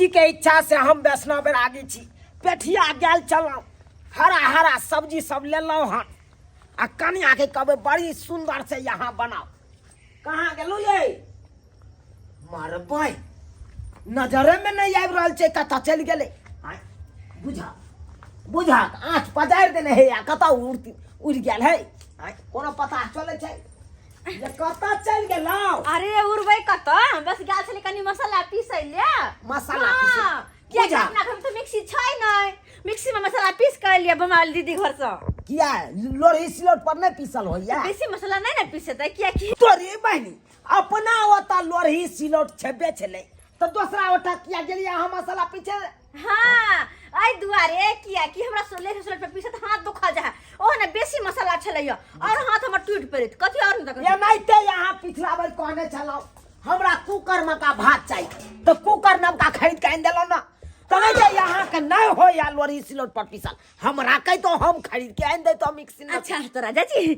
जी के इच्छा से हम वैष्णव बैरागी छी। पेठिया गेल चलहुँ, हरा हरा सब्जी सब लेलहुँ हन आ कनिया के कहबै बड़ी सुंदर से यहाँ बनाओ। कहाँ गेलहुँ ये? मरबै नजरे में नहीं आबि रहल छै, कतऽ चलि गेलै? आँय, बुझा बुझा आँच पजारि देने हे आ कतऽ उड़ि गेल है? आँय, कोनो पता चलै छै जे कतऽ चलि गेलहुँ? अरे उड़बै कतऽ, बस गेल छलै कनि मसाला पीसै ले। मसाला पीसै? हाँ, किया बुझा। अपना घरमे तऽ मिक्सी छै नहि, मिक्सी में मसाला पीस के एलियै बमाल दीदी घर से। किया लोढ़ी सिलौट पर नहि पीसल होइया? बेसी मसाला नहि ने पीसेतै कियाकि तोरी बहिनी अपना ओतऽ लोढ़ी सिलौट छेबे छलै तऽ दोसरा ओतऽ किया गेलियै अहाँ मसाला पीछे? हाँ एहि दुआरे कियाकि हमरा सोले सिलौट पर पीसत हाथ दुखा जाए, ओहो ने बेसी मसाला छलै और हाथ हमर टूटि पड़ैत कथी और नहि तऽ एनाहिते अहाँ पिछला बेर कहने छलहुँ हमरा कुकर में का भात चाहिए, तऽ कुकर नवका खरीद के आनि देलहुँ ने। तऽ जे अहाँके नहि होइया लोढ़ी सिलौट पर पीसल, हमरा कहितो हम खरीद के आनि दैतहुँ मिक्सी में। अच्छा तो राजा जी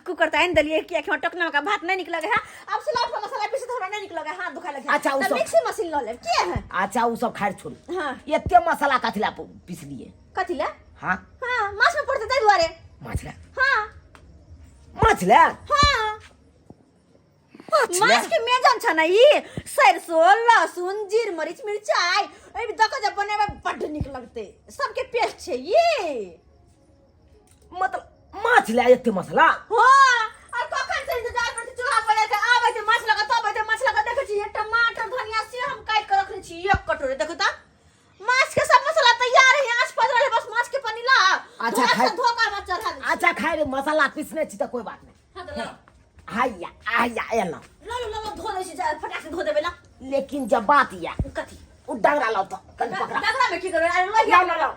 कुकर तो आनि देलियै कियाकि हमरा टोकना का भात नहीं निक लगे है, अब सिलौट पर मसाला पीसे तो हमरा नहीं निक लगे, हाथ दुखा लगे। अच्छा, उ तऽ सब- मिक्सी मशीन लऽ लेब किया है। अच्छा उ सब खैर छोड़ू। हाँ। एते मसाला कथी ला पिसलियै? कथी ला? हाँ। हाँ माछ में पड़तै ताहि दुआरे। माछ ला? हाँ। माछ ला? हाँ माछ के मेजन छ न ई सरसों लहसुन जीर मरीच मिरचाई एहि दऽ कऽ जे बनेबै बड्ड नीक लगतै, सबके पेस्ट छै ई। मतलब माछ ला एते मसाला? हाँ और कखन से इंतजार करते चूल्हा पर के आबै छै माछ लगा तब आबै माछ लगा। देखै छी टमाटर धनिया से हम काटि के रखने छी एक कटोरी, देखो त माछ के सब मसाला तैयार है, आँच पजरल है, बस माछ के पनी ला। अच्छा, धो खाइ- धो के माछ चढ़ा दै छी। अच्छा खाइ रे मसाला पीसने छी तऽ कोई बात नहीं। हाँ तऽ लाउ। हैया हैया एलहुँ। लो लो लो धो दै छी, जा, फटाक से धो देबै ला। लेकिन जब बात या कथी? उ डंगरा लाउ तऽ कनि पकड़ा। डगरा में की करबै? अरे लोहिया लाउ, लाउ, लाउ।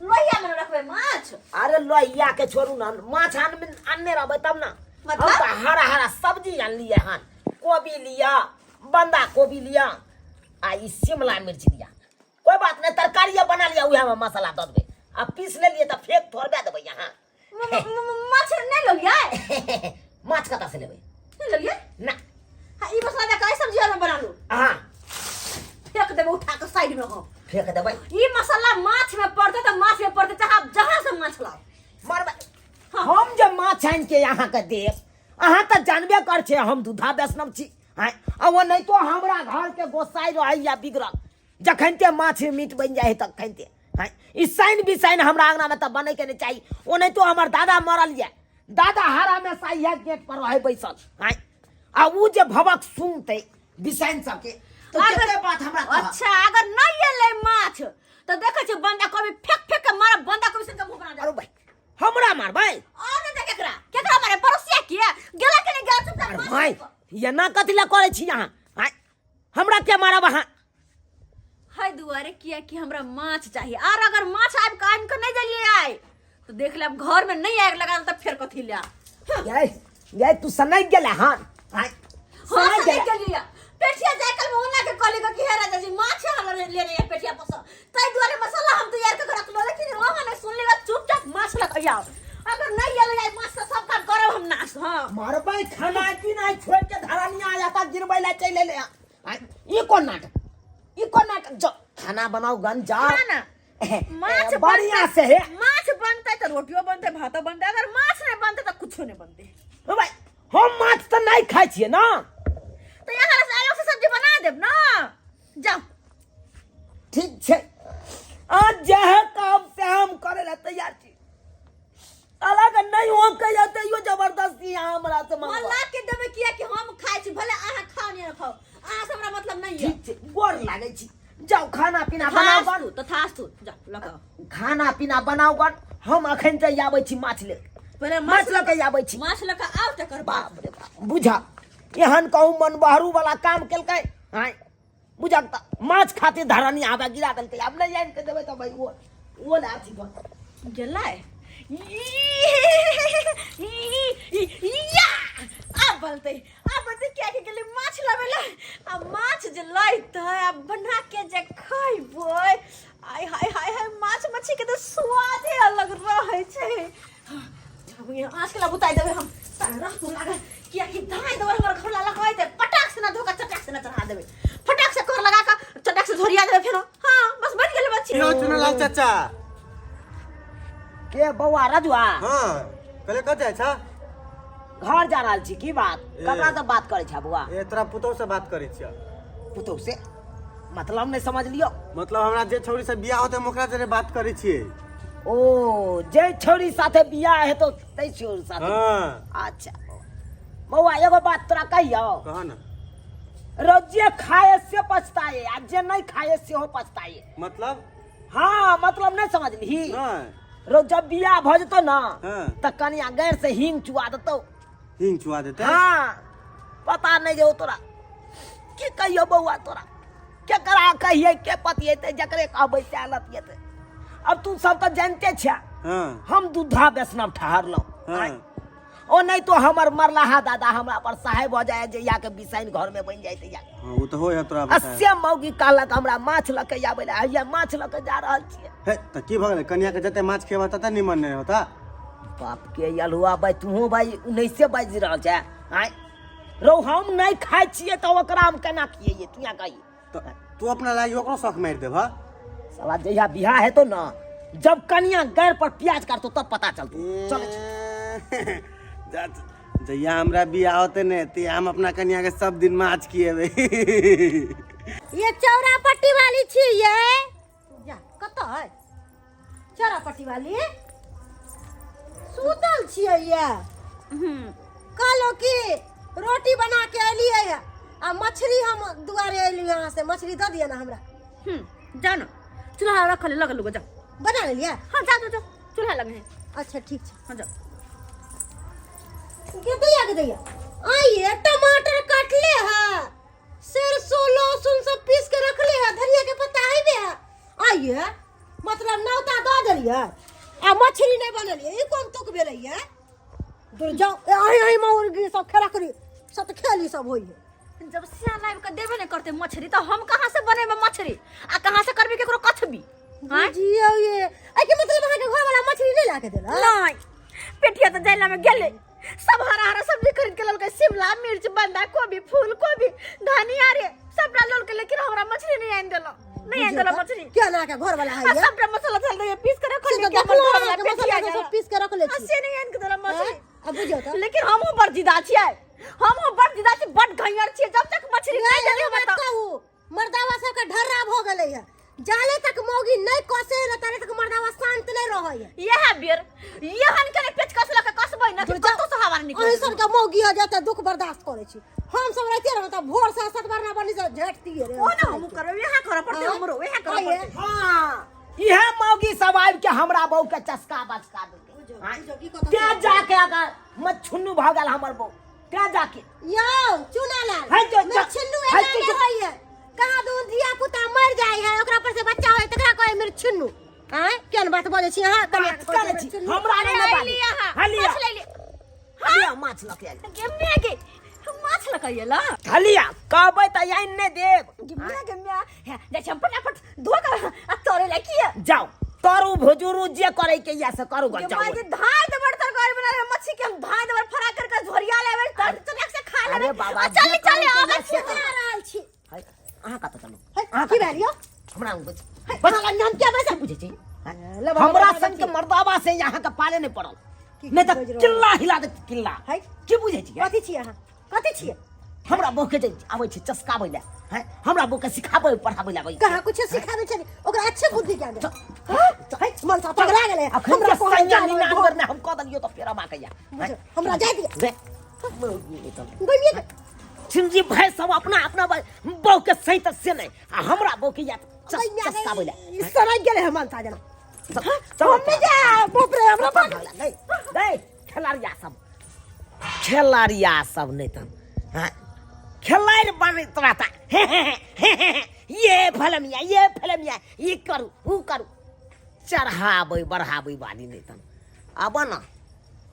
लोहिया में रखबै माछ? अरे लोहिया के छोड़ू ना, माछ आनने रहबै तब ना। मतलब? हम तऽ हरा हरा सब्जी आनलियै हन, कोबी लिअ, बंधा कोबी लिअ आ ई शिमला मिर्च लिअ। कोई बात नहीं, तरकारी बना लिअ, उएह में मसाला दऽ देबै आ पीस लेलियै तऽ फेक थोड़बे देबै यहाँ। माछ नहीं ललियै? माछ कतऽ से लेबै? नहीं ललियै? ना। हाँ ई मसाला दऽ के सब्जी में बना लू। हाँ। फेंक देबै उठा के साइड में। हम फेंक देबै। ई मसाला माछ में पड़तै तऽ माछ में पड़तै, चाहे आप जहाँ से माछ लाओ। मरबै। हाँ। हम जे माछ आनि के अहाँके देब, अहाँ तऽ जानबे कर छै हम दूधा वैष्णव छी। आँय, आ ओ नहीं तो हमरा घर के गोसाई रहैया बिगड़ल, जखन ते माछ मीट बनि जाइ है तखन ते। आँय, ई साइन बिसाइन हमरा अंगना में तऽ बनै के नहीं चाही। ओ नहीं तो हमर दादा मरल यऽ, दादा हरा में इएह गेट पर रहै बैसल। आँय, आ उ जे भबक सुनतै बिसाइन सबके तऽ कते बात हमरा कहत। अच्छा अगर नहीं एलै माछ तऽ देखै छियै बंदा कोबी फेंक फेंक के मारब, बंदा कोबी संग मुंह बना देब। अरे भाई हमरा मारबै? और नहीं तऽ केकरा केकरा मारे? पड़ोसिया के गेला के नहीं गेला चुपचाप अरे माछ भाई फेंक। एना कथी लए करै छी अहाँ? आँय, हमरा के मारब अहाँ? है दुआरे किया कि हमरा माछ चाहिए, और अगर माछ आबि के आनि के नहीं देलियै आइ तो देख लेब घर में नहीं आगि लगा तऽ फेर कथी ले। गै गै तू सनकि गेलै हन? आँय, हाँ सनकि सनकि गेलै। गेलियै। पेठिया जाय काल में ओना के कहली कि हे राजा जी माछ हमरा लेने है पेठिया पर से, ताहि दुआरे मसाला हम तैयार कऽ के रखलहुँ, लेकिन वहाँ नहीं सुनली, चुपचाप माछ लऽ के आउ। अगर नहीं एलै आइ माछ तऽ सब काम करब हम नाश। हाँ मारबै खाना पीना छोड़ि के धरनिया आया गिरबै लए चलि एलै। आँय, ई कोन नाटक, ई कोन नाटक? जाओ खाना बनाओ गन, जाओ खाना माछ बढ़िया बनतै- से हे। माछ बनतै तऽ रोटियो बनतै भातो बनतै, अगर माछ नहीं बनतै तऽ कुछो नहीं बनतै। ओ भाई हम माछ तऽ नहीं खाइ छियै ना। तऽ यहाँ से अलग से सब्जी बना देब ना, जाओ। ठीक छै, आज जहे काम से हम करे ला तैयार छी। अलग नहीं हो कहिया तैयो जबरदस्ती यहाँ हमरा से मन मंगवा। ला के देबै किया कि हम खाइ छी, भले अहाँ खाओ नहीं खाओ, अहाँ से हमरा मतलब नहीं है। ठीक छै, गोर लागै छी, जाउ खाना पीना बनाउ गन। तथास्तु तथास्तु, जाओ लगाओ खाना पीना बनाउ गन, हम अखन ते आबै छी माछ ले, पहिले माछ लऽ के आबै छी। माछ लऽ के आउ तकर बाद। बाप रे बाप, बुझा एहन कहूँ मन बहरू वाला काम केलकै। आँय बुझक तऽ माछ खातिर धरनी आबे गिरा देलकै, आब नहि आनि के देबै तऽ भाई ओ ले अथी पर गेलै या आब बनतै, आब बनतै किया कि गेलै माछ लाबै लए, आ माछ जे लैतै आ बना के जे खैबै, आय हाय हाय हाय माछ मछली के तऽ स्वादे अलग रहै छै। आँच के ला बुताइ देबै हम रहतू लागल किया कि दाइ देबै हमर घर ला लगबै पटाक से ना धोका चटाक से ना चढ़ा देबै, फटाक से कर लगा कऽ चटाक से झोरिया देबै फेरो। हां बस बन गेल मछली। यौ चुनलाल चाचा। के बौआ रजुआ? हाँ, कहले कत जाइ छा? घर जा रहल छी। की बात? ए। ककरा से बात करै छा बौआ? ए तोरा पुतोह से बात करै छियै। पुतोह से मतलब नहीं समझ लियो। मतलब हमरा जे छौरी से बियाह होतै हम ओकरा जरे बात करै छियै। ओ जे छौरी साथे बियाह हेतो तै छौरी साथे? हाँ। अच्छा बौआ, एगो बात तोरा कहियो। कह ना। रो जे खाए से पछताए आ जे नहीं खाए सेहो पछताए। मतलब? हाँ, मतलब नहीं समझली? नहीं। रो जब बियाह भऽ जेतौ ना, हाँ। तऽ कनिया गैर से हींग चुआ देतौ। हींग चुआ देतै? हाँ, पता नहीं जे ओ तोरा की कहियो बौआ, तोरा केकरा कहिए के पतिएतै, जकरे कहबै सएह लतिएतै। अब तू सब तऽ जानते छे, हम दूधा वैष्णव ठहरलहुँ। हाँ। ओ नहीं तो हमर मरलाहा दादा हमरा पर साहेब हो जाए जे या के बिसाइन घर में बन जाए या। हाँ, ओ तऽ होइ है तोरा आ बताए। से मौगी कहलक हमरा माछ लऽ के आबै लए, हैया माछ लऽ के जा रहल छियै। हे, तऽ की भऽ गेलै? कनिया के जते माछ खेबा तते निमन नहि होता। बाप के अलहुआ भाई, तुहो भाई उन्नैसे बाजि रहल छै। आँय रौ, हम नहि खाइ छियै तऽ ओकरा हम केना खियैयै, तू यहाँ कही। तऽ तू अपना लागि ओकरो शौक मारि देबह? साला जहिया बियाह हेतौ ना, जब कनिया गैर पर प्याज काटतो तब पता चलतो। चल। जहिया हमरा बियाह होते ने तहिया हम अपना कनिया के सब दिन माछ खिएबै। ये चौरा पट्टी वाली छी ये जा कतऽ है चौरा पट्टी वाली? सुतल छियै ये। कहलो कि रोटी बना के एलियै है आ मछली हम दुआरे एली यहाँ से, मछली दऽ दिअ ना हमरा। जाओ ना, चूल्हा रखल है, लगल होगा, जाओ। बना लेलियै? हाँ, जाओ जाओ जाओ, चूल्हा लगे है। अच्छा ठीक छै। हाँ, जाओ। गे दैया, गे दैया, आइए टमाटर काटले है, सरसों लहसुन सब पीस के रखले है, धनिया के पत्ता है बे है। आइए मतलब नौता दऽ देलियै आ मछली नहि बनेलियै, ई कोन तुक भेलैया? दूर जाओ, ए अहीं अहीं मुर्गी सब खेला करी सब तऽ खेली सब होइए। जब सियान आबि कऽ देबे नहि करतै मछली तऽ हम कहाँ से बनेबै मछली आ कहाँ से करबै केकरो कथबी? आँय? बुझियौ ये, एहिके मतलब अहाँके घरवाला मछली नहि ला के देलक? नहि, पेटिया तऽ जैला में गेलै, सब हरा हरा सब्जी खरीद के ललकै, शिमला मिर्च, बंधा कोबी, फूल कोबी, धनिया रे सबटा ललकै, लेकिन हमरा मछली नहीं आनि देलक, नहीं आनि देलक मछली। क्या ना के घर वाला है आ ये? सबटा मसाला चल रही पीस के रखल, से तऽ देखलहुँ अहाँके मसाला सब पीस के रखले छी। से नहीं आनि के देलक मछली। आँय? अब बुझियौ तऽ। लेकिन हमहूँ बड़ जिदा छियै, हमहूँ बड़ जिदा छी, बड़ घैयर छियै, जब तक मछली नहीं देली हमरा तऽ कहू मर्दावा सबके ढर्रा भऽ गेलै है, जाले तक मौगी नहि कसे रह ताले तक मर्दावा शांत नहि रहै है। इएह बेर एहन के ने पेचकस लऽ के कसबै ने कि कतौ से हवा निकल। अहीं सबके मौगी है जते दुख बर्दाश्त करै छी, हम सब रहिते रह तऽ भोर से सात बार ना बनी से झटतिए रे। ओ ने हमहूँ करबै, इएह करऽ पड़तै हमरो, इएह करऽ पड़तै। हाँ, इहे मौगी सब आबि के हमरा बहू के चस्का बचका देलकै, तें जाके अगर मच्छुन्नू भऽ गेल हमर बहू, तें जाके। यौ चुनालाल, है जो- मिरछिन्नू है एना जो- नहि होइए, कहाँ दू धिया पुता मरि जाइ है ओकरा पर से बच्चा होय तकरा कहै मिरछिन्नू। आँय, केहन बात बजै छी अहाँ? बात करै छी हमरा नहि ने बाजू। हलिया। माछ ले ली। हलिया, माछ लऽ के आयल। गे my गे, माछ लऽ के अयला। हलिया, कहबै तऽ आनि नहि देब। गे my, गे my, हे जाइ छी हम फटाफट धो के आ तोरे ला की जाओ, तरू भुजुरू जे करे के या से करू ग। गे जाओ। My गे, धाय देबर तरकारी बना रहे मच्छी के, हम धाय देबर फ्राई कर के झोरिया लेबै तर चटक से खा लेबै। अरे बाबा, आ चल जे चल करे के आबै या छी, से करू। जा रहल छी। है, अहाँ कतऽ चलू? है, अहाँ की कतऽ भेल यौ? हमरा बुझ है, अहाँ लग हम किया बैसल? बुझै छी? ले बाबा, हमरा बाबा, संग के की? मर्दाबा से यहाँ के पाले नहीं पड़ल, की नहीं तऽ बाजि रहल? किल्ला हिला दे किल्ला। है? की बुझै छी? कथी छी अहाँ? कथी छियै? हमरा बहू के जे आबै छै चस्काबै लए, हैं, हमरा बहू के सिखाबै पढ़ाबै लए आबै छै। कहाँ कुछ सिखाबै छै? ओकरा अच्छे बुद्धि ज्ञान दे। है, मन सा पगला गेलै। अखन हमरा के कहै सैया जाय निनान रहल। करने हम कऽ देलियौ तऽ फेर हम आके या। बुझ, हमरा जाय दिअ। रे, मौगी नहि तऽ। गइए के छिमजी भाई सब अपना अपना बहू के सही तऽ से नहि आ हमरा बहू के या चस्काबै लए। सड़क गेलै हम मनसा जना। चल, हम नहि जायब, बाप रे हमरा चल, नहीं नहीं, खेलाड़िया सब, खेलाड़िया सब नहीं तन। हाँ, खेलाड़ बनैत रहता, हे हे हे हे हे, ये फलमिया, ये फलमिया, ये करू ऊ करू, चढ़ाबै बढ़ाबै वाली नहीं तन। आब न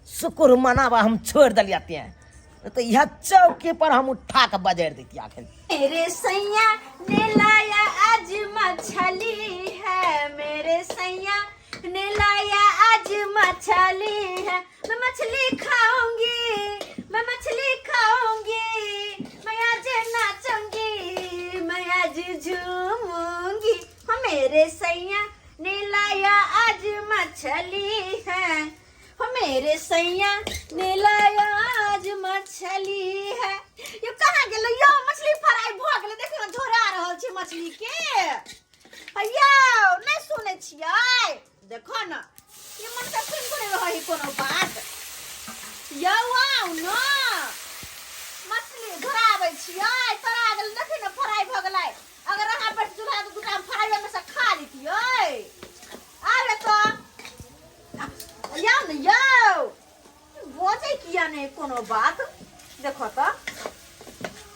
शुक्र मनाबा हम छोड़ देलिया ते, तो यह चौकी पर हम उठा के बजारि दैतियै अखन। मेरे सैया ने लाया आज मछली है, मेरे सैया ने लाया आज मछली है, मैं मछली खाऊंगी, मैं मछली खाऊंगी, मैं आज नाचूंगी, मैं आज झूमूंगी। हम मेरे सैया ने लाया आज मछली है, हो मेरे सैया ने लाया आज मछली है। यो कहाँ गेलै यो? मछली फ्राई भऽ गेलै, देखियौ ने झोरा रहल छै मछली के। यौ नहि सुनै छियै? देखो न, ई मन के सुन नहि रहै कोनो बात। यौ आउ न, मछली घोराबै छियै, तोरा गेल, देखी ने फ्राई भऽ गेलै। अगर अहाँ पर चूल्हा तऽ दूटा फ्राई में से खा लेतियै। आबे तो यौ ने, यौ बजै किया नहि कोनो बात? देखो तऽ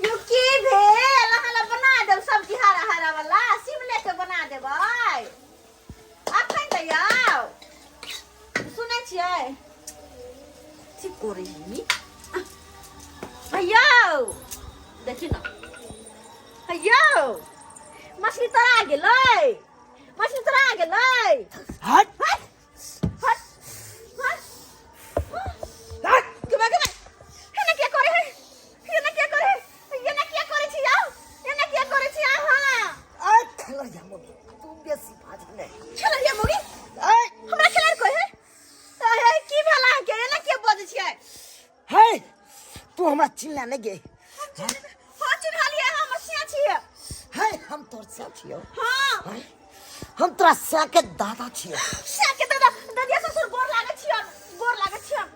यौ, की भेल? अहाँ लए बना देब सब्जी हरा हरा वाला, शिमले के बना देबै अखन तऽ। यौ सुनै छियै? की करै ही यौ? देखी न यौ, मछली तोरा गेलै, मछली तोरा गेलै। हट। हट हट हट। हट। के बा, के बा, एना किया करे है? एना किया करे है? एना किया करे छी यौ? एना किया करे छी अहाँ? आ खेलरिया मौगी, तू बेसी बाज नहि। खेलरिया मौगी? ऐ। हमरा खेलर कोइ है? ऐ, की भेल अहाँके? एना किया बजै छियै? हे, तू हमरा चिल्ला नहि गे? हाँ, चिन्हलियै, हमर सिया छियै। हे, हम तोर सिया छियौ? हाँ। हैं? हम तोरा सिया के दादा छियौ। सिया के दादा? ददिया ससुर, गोर लागै छियन, गोर लागै छियन।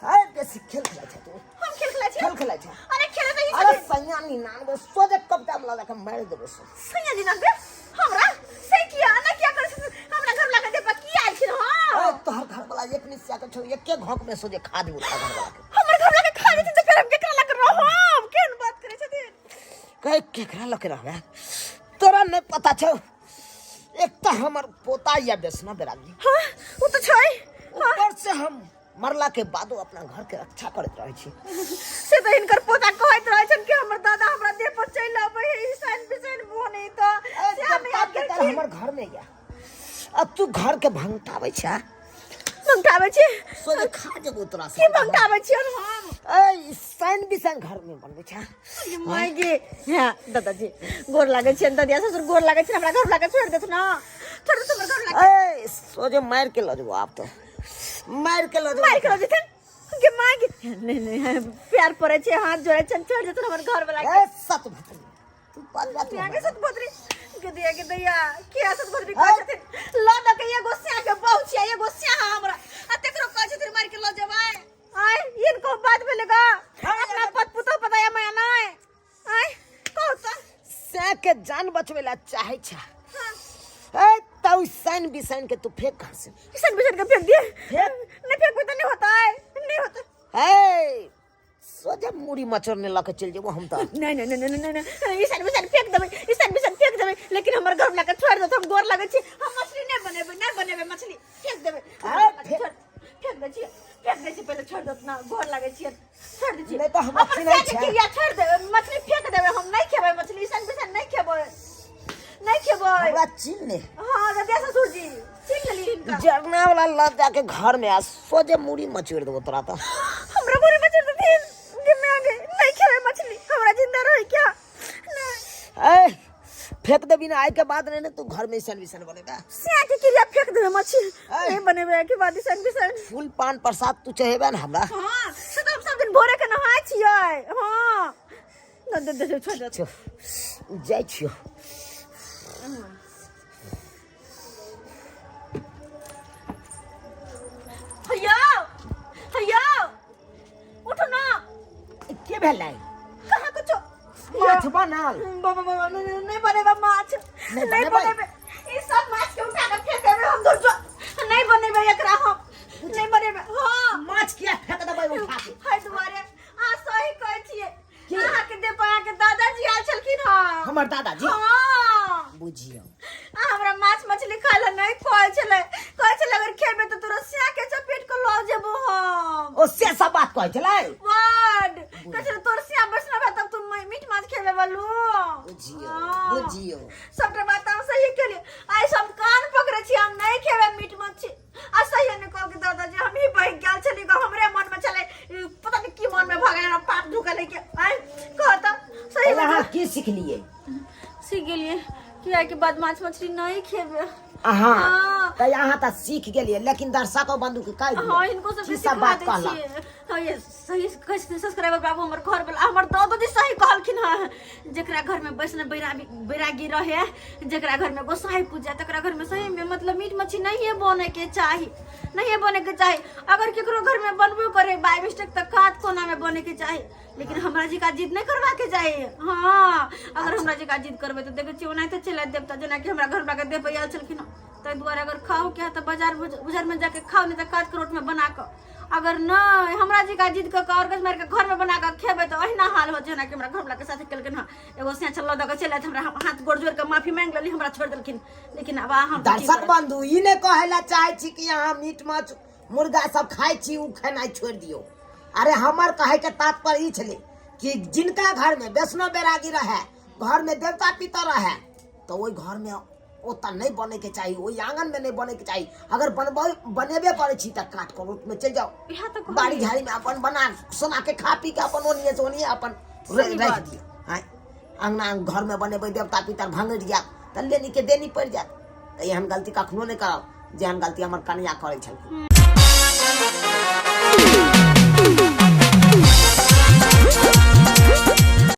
हे, बेसी खेल खेलै छै तू। हम खेल खेलै छियै? खेल खेलै छै। अरे खेले तऽ ई अरे सैया निनानबे, सोझे कब्जा में लगा के मारि देबो सो। सैया जी नंदे हमरा से किया ना किया करे छथिन? हमरा घर लगा दे पर की आयल छिन? ए, हाँ। तोहर घर वाला एक निसिया के छौ, एके घोंक में सोझे खा देबो तोहर घर वाला के। हमर घर लगा खा देथिन तऽ फेर हम केकरा लग रहब? केहन बात करे छथिन? कहे केकरा लग रहबे? तोरा नहीं पता छौ, एक तऽ हमर पोता या बेसना बेरागी। हाँ, ओ तऽ छै, हाँ। ऊपर से हम मरला के बादो अपना घर के रक्षा करैत रहै छी। से तऽ हिनकर पोता कहैत रहै छनि कि हमर दादा हमरा देह पर चलि अबै है, ईसान बिसान बनै तऽ ए, से हम देवता याद पितर केलखिन। हमर घर में या अब तू घर के भंगटाबै छै? भंगटाबै छी? सोझे खा जेबो तोरा की से। भंगटाबै छियन हम? ए, साइन बिसाइन घर में बनबै छै। माय गे, हाँ दादाजी, गोर लागै छियन। ददिया ससुर, गोर लागै छियन। हमरा घर लागे छोड़ि देथुन ना, छोड़ि देथुन हमर घर लागे। ए, सोझे मारि के लऽ जेबो, आब तो मारि के लऽ जेबो। मारि के लऽ जेथिन? गे माय गे, नहीं नहीं, प्यार पड़ै छै, हाथ जोड़ै छनि, छोड़ि देथुन हमर घर वाला के। ए, सत भतरी, तू बजबा तू के हमरा। सत भद्री के दिया के दैया के सत भद्री कहै छथिन? लऽ दऽ के एगो स्या के बहु छियै, एगो स्या हमरा, आ तेकरो कहै छथिन मारि के लऽ जेबै। आय, इनको बात भेलै गा? अपना पत पुतोह पता या माया नहि? आय, कहू तऽ। सै के जान बचबै ला चाहै छै? हाँ। ए, तऽ साइन बिसाइन के तू फेंक घर से। ईसन बिसन के फेंक दिए? फेंक। नहीं फेंकबे तऽ नहीं होता है, नहीं होता। ए, सोझे मूड़ी मचोरने लऽ के चलि जेबो हम तऽ। नहीं नहीं नहीं नहीं नहीं, ईसन बिसन फेंक देबै, ईसन बिसन फेंक देबै, लेकिन हमर घर लऽ के छोड़ि देत, हम गोर लगै छी। हम मछली नहि बनेबै, नहि बनेबै मछली, फेंक देबै। अरे छोड़, फेंक दै छियै, फेंक दै छियै। पहिले छोड़ि देत ना, गोर लगै छियै, छोड़ि दै छियै। नहि तऽ हमरा अपन चिन्है साग के छै। क्रिया छोड़ि देबै, मछली फेंक देबै, हम नहि खेबै मछली, ईसन बिसन नहि खेबै, नहि खेबै। हमरा चिन्ह ने। हाँ ददिया ससुर जी, चिन्ह लेली हिनका। जरना वाला लऽ जाके घर में आ सोझे मूड़ी मचोड़ि देबो तोरा तऽ। हमरा बोरे मचोड़ देथिन? गे मैं गे, नहीं खेबै मछली, हमरा जिंदा रहे क्या नहीं। ए, फेंक देबी ना आइ के बाद, नहीं ने तू घर में ईसन बिसन बनेबा। सिया के क्रिया फेंक देबै मछली। ऐ। नहीं बनेबै के बाद ईसन बिसन। फूल पान प्रसाद तू चढ़ेबे ने हमरा? हाँ, से तऽ हम सब दिन भोरे के नहाय छियै। हाँ, न दे दे, छोड़ दे। चल, जाइ छियौ। हैया हैया, उठो ना। के भेलै? कहाँ कुछो। माछ बनल? बाबा बाबा, नहीं नहीं, नहीं बनेबा माछ। नहीं नहीं बनेबै? बनेबै। ई सब माछ के उठा के फेंक देबै हम। दूर जो, नहीं बनेबै एकरा हम, नहीं बनेबै। हाँ। माछ किया फेंक देबै उठा के? है दुआरे अहाँ सही कहै छियै। की? अहाँ के देह पर अहाँके दादाजी आयल छलखिन हँ। हमर दादाजी? हाँ। बुझियौ। आ हमरा माछ मछली खाय लए नहि कहै छलै, कहै छलै अगर खेबै तऽ तोरा सिया के चपेट के लऽ जेबो हम। ओ से सब बात कहै छलै? बड कहै छलै, तोर सिया बैसना तब तू मीट माछ खेबे बलू। बुझियौ। हाँ। बुझियौ। सबटा बात हम सही केलियै। आइ सब कान पकड़ै छी, हम नहि खेबै मीट मछली। आ सही ने कहलकै दादाजी, हम ही बहि गेल छली गो, हमरे मन में छलै, ई पता नहीं की मन में भऽ गेल, पाप ढुकल है के। आइ कह तऽ सही। अहाँ की सिखलियै? सीख गेलियै कि आइ बियाह के बाद माछ मछली नहीं खेबे। अहाँ हाँ। तऽ अहाँ तऽ सीख गेलियै, लेकिन दर्शको बंधु के कहि दियौ। हाँ, इनको सबके की सब सिखा बात दै कहलक? छियै। हाँ, ये सही कहै छथिन सब्सक्राइबर बाबू। हमर घर वाला, हमर दादोजी सही कहलखिन हँ, जेकरा घर में वैष्णव बैरागी बैरागी रहे, जेकरा घर में गोसाई पूजा, तकरा घर में सही में मतलब मीट मछली नहीं बने के चाही, नहीं बने के चाही। अगर केकरो घर में बनबो करे बाय मिस्टेक तऽ कात कोना में बने के चाही, लेकिन हमरा जी का जिद नहीं करवा के चाही। हाँ, अगर हमरा जी का जिद करबै तऽ देखै छियै ओनाहिते चलि आयत देवता, जेनाकि हमरा घर वाला के देह पर आयल छलखिन हँ। ताहि दुआरे अगर खाओ के है तऽ बाजार बाजार में जाके खाओ, नहीं तऽ कात करोट में बना कऽ। अगर नहीं हमरा जी का जिद कऽ के और मारि के घर में बना कऽ खेबै तऽ अहिना हाल हो, जेना कि हमरा घर वाला के साथे केलखिन हँ। एगो सेंच लऽ दऽ के चलि आयत, हमरा हाथ गोड़ जोड़ के माफी मांगि लेली, हमरा छोड़ि देलखिन, लेकिन आब अहाँ की दर्शक करब? बंधु, ई नहि कहै लए चाहै छी कि अहाँ मीट माछ मुर्गा सब खाइ छी, ओ खेनाइ छोड़ि दियौ। अरे, हमर कहैके तात्पर्य ई छलै कि जिनका घरमे वैष्णव बैरागी रहै, घरमे देवता पितर रहै, तऽ ओहि घरमे ओतऽ नहि बनैके चाही, ओहि आंगनमे नहि बनैके चाही। अगर बनबै बनेबे करै छी तऽ काट करोटमे चलि जाउ, इएह तऽ कहलियै। बाड़ी झाड़ीमे अपन बना सोना के खा पी के अपन ओनिए से ओनिए अपन सही राखि बात। दियौ। आँय, अङ्गना घरमे बनेबै, देवता पितर भङ्गटि जायत तऽ लेनीके देनी पड़ि जायत। तऽ एहन गलती कखनो नहि करब जेहन गलती हमर कनिया करै छलखिन।